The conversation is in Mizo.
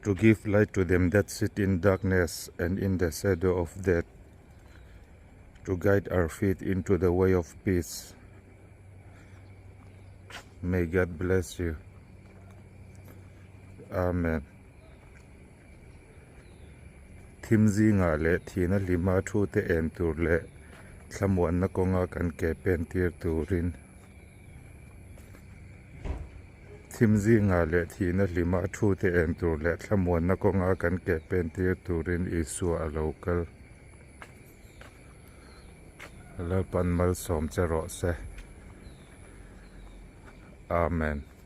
To give light to them that sit in darkness and in the shadow of death, to guide our feet into the way of peace. May God bless you. Amen. Thim zingah leh thihna hlima thu te en tur leh thlamuanna kawnga kan ke pen tir turin Thim zingah leh thihna hlima thu te en tur leh thlamuanna kawnga kan ke pen tir turin Isua a lo kal. Lalpan malsawm che rawh se. Amen.